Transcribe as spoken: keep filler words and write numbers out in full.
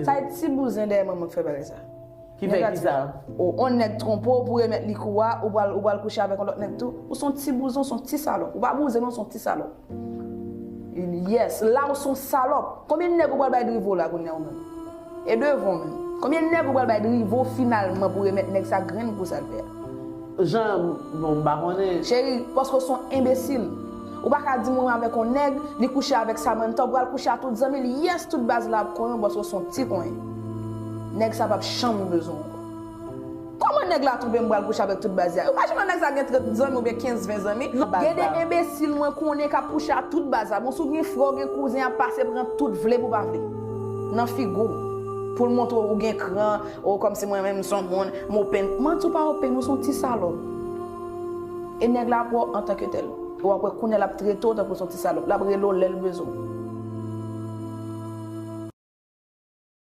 Sa e ti bouzen dèyè manman k fè bagay sa. Ki fè ki sa? O, on nèg twonpe w pou remèt li kou a, ou pral ou pral kouche avèk on lòt nèg tou. Ou se on ti bouzen, ou se on ti salòp. Ou pa bouzen non, ou se on ti salòp. Yes, la ou se on salòp. Konbyen nèg ou pral bay drivo la kounye a ou menm? E devan w menm. Konbyen nèg ou pral bay drivo finalman pou remèt nèg sa grenn kou sa l fè a? Jan, bon, m pa konnen. Cheri, paske w se on enbesil. Ou pa ka di m ou avèk on nèg, li kouche avèk Samantha, ou pral kouche a tout zanmi l, yes, tout baz la ap konnen w paske w se on ti konyen. Nèg sa p ap janm bezwen w ankò. Kòman nèg la twonpe m pral kouche avèk tout baz la? Ou pa janm wè nèg sa gen trant zanmi oubyen kenz, ven zanmi? Gen de enbesil mwen konnen k ap kouche a tout baz la. Bon, si w gen frè, w gen kouzen, ap pase pran tout, vle pou pa vle. Nan figi w. Pou l montre w ou gen kran, ou kòmsi mwen menm m se on moun, m open. Mwen di w pa open, ou se on ti salòp. E nèg la ap wè w antanke tèl. Ou ap wè kounye a l ap trete w tankou se on ti salòp. L ap rele w lè l bezwen w.